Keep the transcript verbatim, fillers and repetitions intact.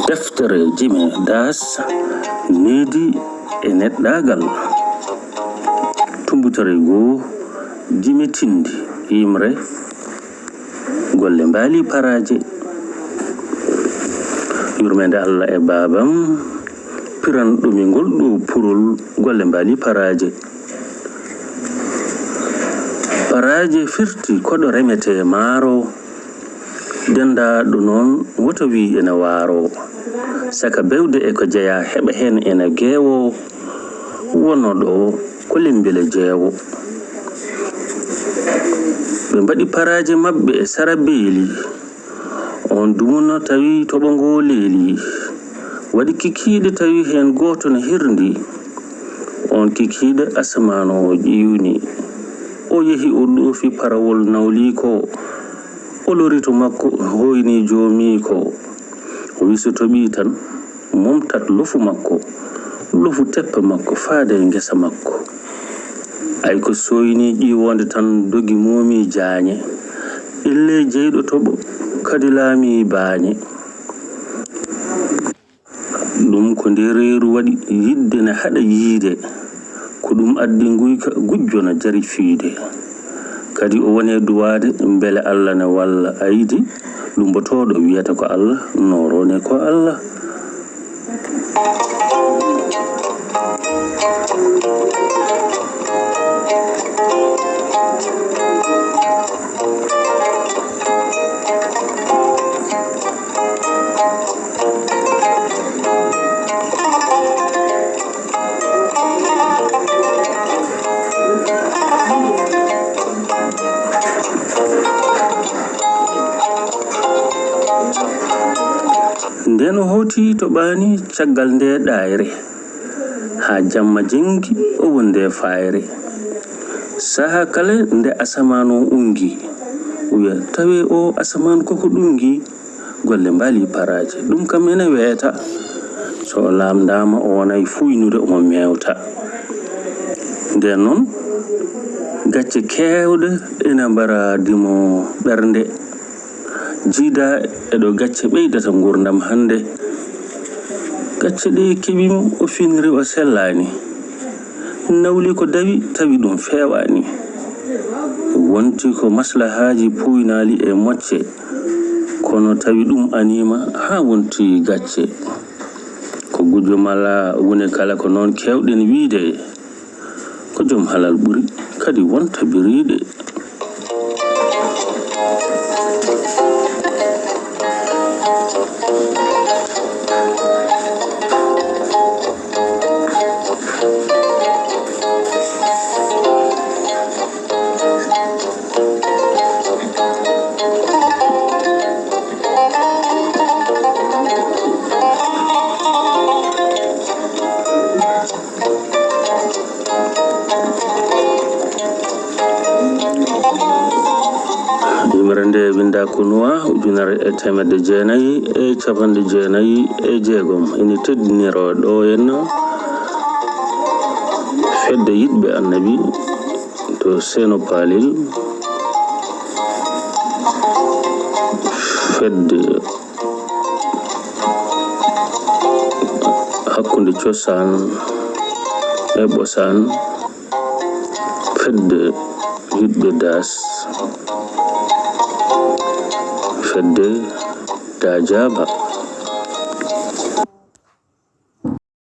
Deftere Jime Das, needi e neɗɗaagal. Tumbutere goo, Jime Tindi, yimre, golle mbaali paraaje. Yurmeende Allah e baabam, piranɗo mi ngol ɗoo purol, golle mbaali paraaje. Paraaje firti koɗo remetee maaro, denndaaɗo noon woto wii ene waaroo. Saka bewde e ko jeyaa heɓa heen ene geewoo, wonoo ɗo ko lemmbele jeewo. Ɓe mbaɗi paraaje maɓɓe e sara beeli. Oon dumunna tawi toɓo ngoo leeli. Waɗi kikiiɗe tawi heen gooto ne hirndi. Oon kikiiɗe asamaan o ƴiwni. O yehi o ɗoofi parawol nawliiko. O lori to makko hoyni joomiiko. O wi so toɓii tan, momtat lofu makko, lofu teppe makko faade e ngesa makko. Ay ko sooynii ƴiiwoonde tan dogi moomi jaañe. Ellee jeyɗo toɓo kadi laamii baañe. Ɗum ko ndeereeru waɗi yiɗde ne haɗa yiyde. Ko ɗum addi nguyka gujjo na jari fiyde. Kadi o woni e duwaade mbele Allah ne walla aydi lumbotooɗo wiyata ko Allah, nooroo ne ko Allah. Nden o hooti to ɓaani caggal nde ɗaayre, haa jamma jenngi o wondi e faayre. Sahaa kala nde asamaan o unngi, wiya, "Tawee o asamaan koko ɗunngi?" Golle mbaali paraaje, ɗum kam ene weeta. So o laamndaama, o wonay fuuynude, omo meewta. Ndeen noon, gacce keewɗe ina mbaradimo ɓernde. Jiidaa e ɗo gacce ɓeydata nguurndam hannde. Gacce ɗe keɓi mo, o finiri, o sellaani. Nawli ko dawi, tawi ɗum feewaani. Wonti ko maslahaaji puuynaali e mocce, kono tawi ɗum aniima haa wonti gacce. Ko gujjo mala wune kala ko noon keewɗen wiyde, ko jom halal ɓuri kadi wonta biriiɗe. Yimre nde winda ko Nuwa ujunere e teemedde jeenayi e capanɗe jeenayi e jeegom. Ene teddiniroo ɗo henna fedde yiɗɓe Annabi to Seno Palil, fedde hakkunde cosaan e ɓosaan, fedde yiɗɓe Das, fedde Dajaba.